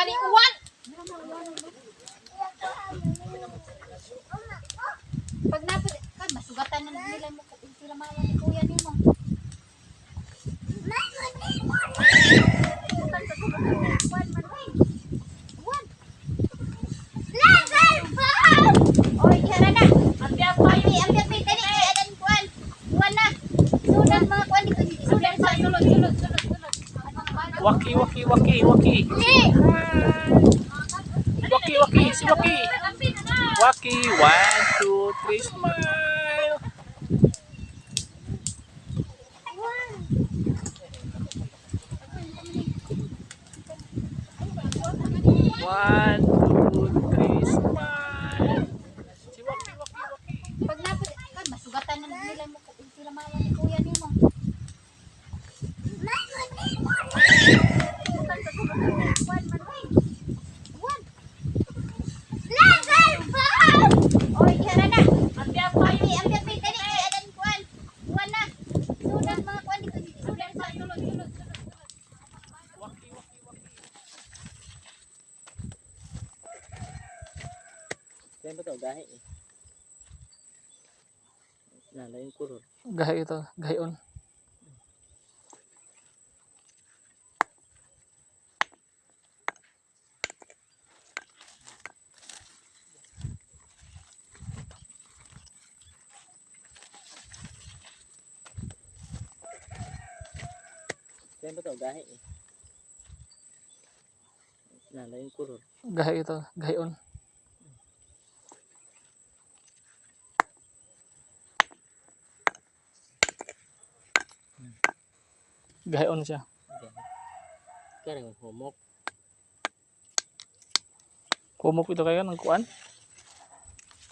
Gani uwan. Pag napit, kan masugatan na nila mo sila mama ni kuya nimo. Uwan man oy. Uwan. Oy, dihara na. Ambi, ambi, ambi, dali, kay adan kuan. Kuan na. Sudan mga kuan dito. Sudan sa sulod, sulod, sulod, sulod. Waki, waki, waki, waki. Waki, waki, si Waki. Waki, one, two, three, smile. One, two, three, smile. Si Waki, waki, waki. Pag napit, kan masugatan na nila mo sila mama ni kuya nimo. Uwan man oy. Uwan. Oy, dihara na. Ambi, ambi, ambi, dali, kay adan kuan. Uwan na. Sudan mga kuan dito. Sudan sa sulod, sulod, sulod. Waki, waki, waki. Kaya ba ito? Gahi eh. Nala yung kuror. Gahi ito, gahion. Kaya ba ito? Gahi eh. Nala yung kuror. Gahi ito, gahion. Gahion siya. Gahi. Karang humok. Kumok ito kayo ng kuan.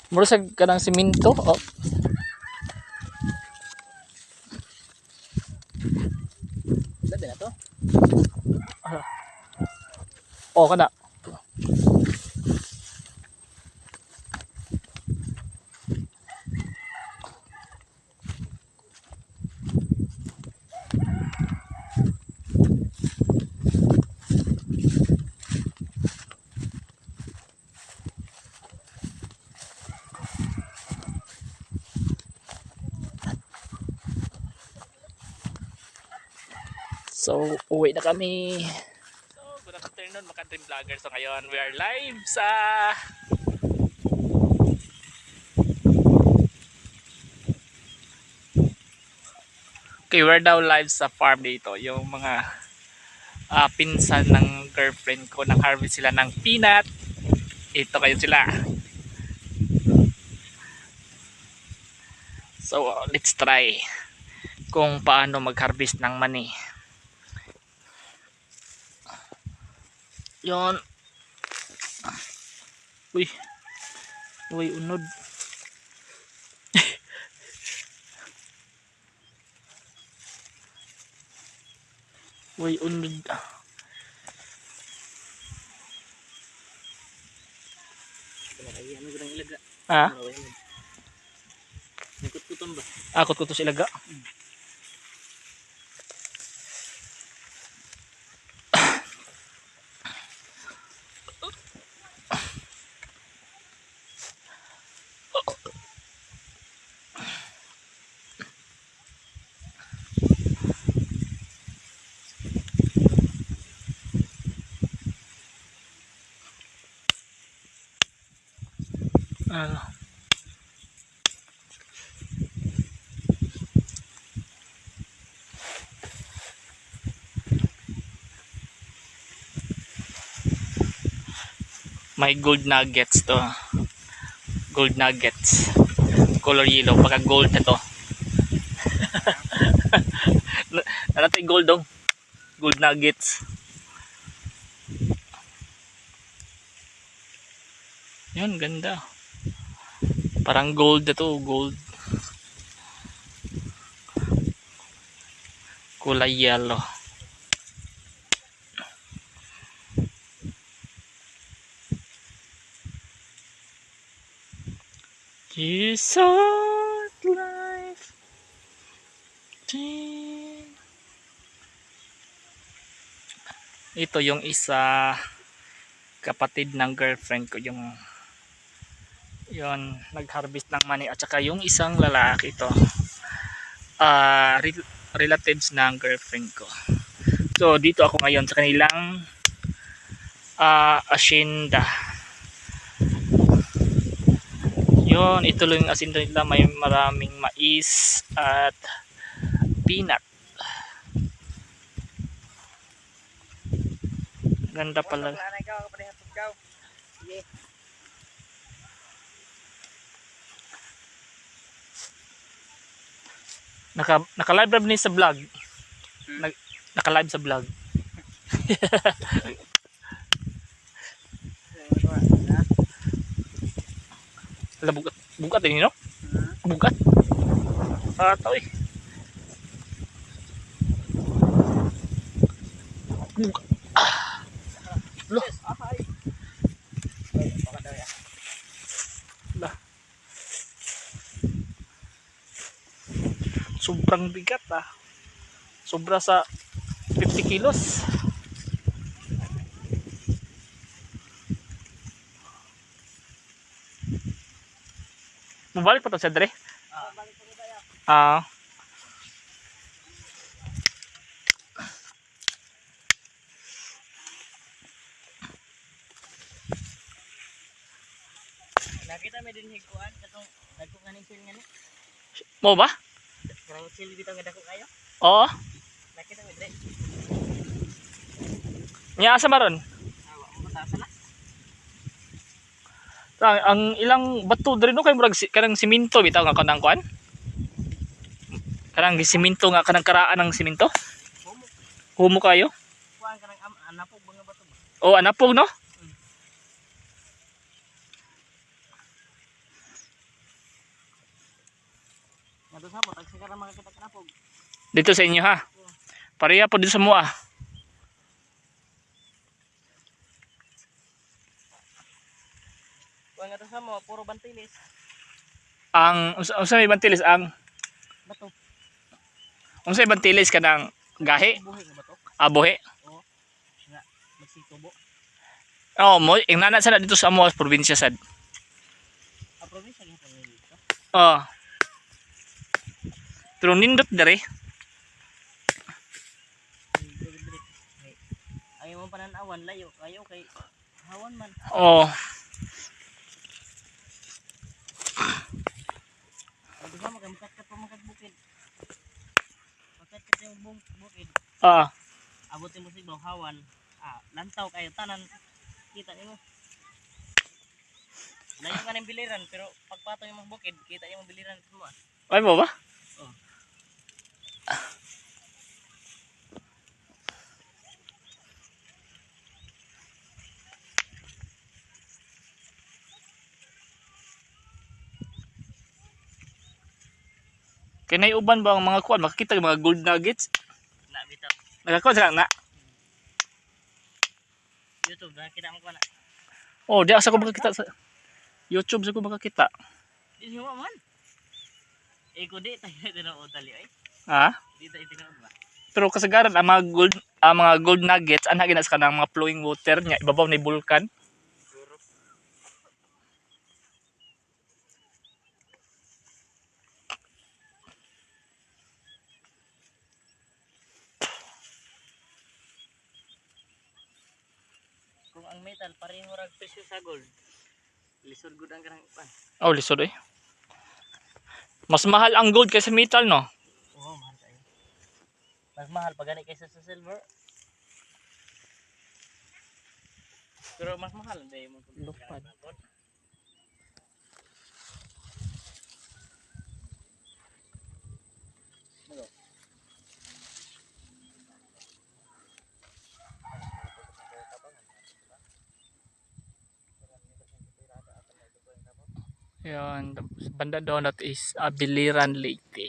Mura sa kanang simento. Oh. Labi na to. Oh, kana. So, uwi na kami. So, good afternoon mga dream vlogger. So, ngayon, we are live sa. Okay, we're now live sa farm dito. Yung mga pinsan ng girlfriend ko, nang harvest sila ng peanut. Ito kayo sila. So, let's try kung paano mag-harvest ng mani. Yon. Uy. Uy, unod. Uy, unod. Ay, ano gudang ilaga? Ha? Nagkutkuton ba? Akot ko to sa ilaga. Ano? May gold nuggets to. Gold nuggets. Color yellow. Baka gold na to. Ano to yung gold dong? Gold nuggets. Yun, ganda. Parang gold na to. Gold. Kulay yellow. You sought life. Ito yung isa. Kapatid ng girlfriend ko yung yon, nag-harvest ng mani, at saka yung isang lalaki ito, relatives ng girlfriend ko. So dito ako ngayon sa kanilang asyenda. Yun, ito lang yung asyenda nila, may maraming mais at peanut. Ganda pala. Naka live ni sa vlog. Naka live sa vlog. Ala, bugat bugat din, no? Bugat. Ah, tao eh. Bugat. Ah. Lo. Lah. Sobrang bigat ah. Sobra sa 50 kilos. Mabalik pa to sa dre? Ah. Nakita may din higkuan katong dagko nga ning sil nga ni. Mo ba? Kanang sil bitaw nga dako kayo. Oo. Nakita may dire. Nya asa maron? Ah, wa mo tasa na. Ang ilang bato diri no kay murag kanang simento bitaw nga kanang kuan. Kanang simento nga kanang karaan ng simento. Humo. Humo kayo. Kuan kanang anapog ba nga bato ba? O anapog no? Ngadto sa po tagsa ka ra makakita kanapog. Dito sa inyo ha. Pareha po dito sa mua. Kuan nga sa mo puro bantilis. Ang unsa may bantilis ang Bato. unsa may bantilis kanang gahi, Buhi nga bato. abuhi. Nga magsitubo. Oh, mo ing nana sa dito sa amo probinsya sad. A probinsya gyapon ni dito. Oh. Pero nindot dere. Dito dire. Ay, ayaw mo pananawan layo kayo kay hawan man. Oh, Ngadto sa mo kay mukat pa man kag bukid. Makat yung bukid. ah. Abot mo sig hawan. Ah, lantaw kayo tanan. Kita nimo. Layo ka ng biliran pero pagpatong yung mga bukid, kita yung biliran mo ah. Ay mo ba? Oh. Kay nay uban ba ang mga kuan makakita yung mga gold nuggets? Na bitaw. Nakakuan sila na. YouTube nakita mo ko na. Oh, di asa ko makakita sa YouTube sa ko makakita. Di mo man. Eh ko di tayo tinuod dali ay. Ha? Di tayo tinuod ba? Pero kasagaran ang mga gold nuggets ana gina sa kanang mga flowing water nya ibabaw ni bulkan. Siguro. Kung ang metal pareho rag presyo sa gold. Lisod gud ang kanang pan. Oh, lisod eh. Mas mahal ang gold kaysa metal, no? Oo, mahal kayo. Mas mahal pa gani kaysa sa silver. Pero mas mahal hindi mo kung Lupad. gold. Ano? Yan, tapos banda doon that is Biliran Leyte.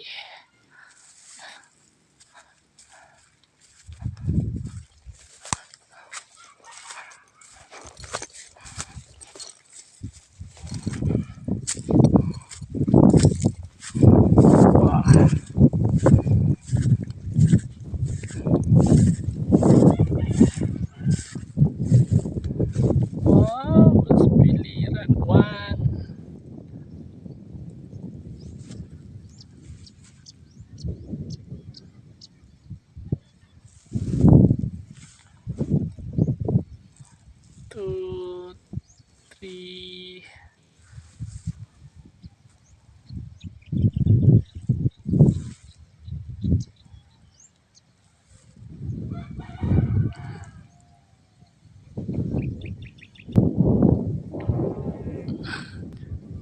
Coffee.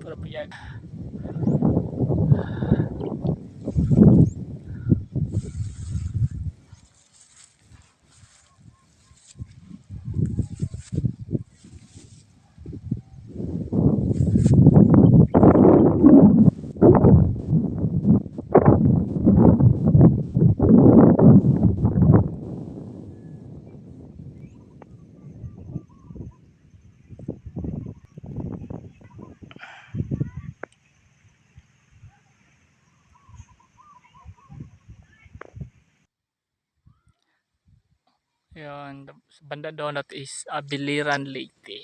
Puro po yan. Yun, sa banda doon, that is Biliran, Leyte.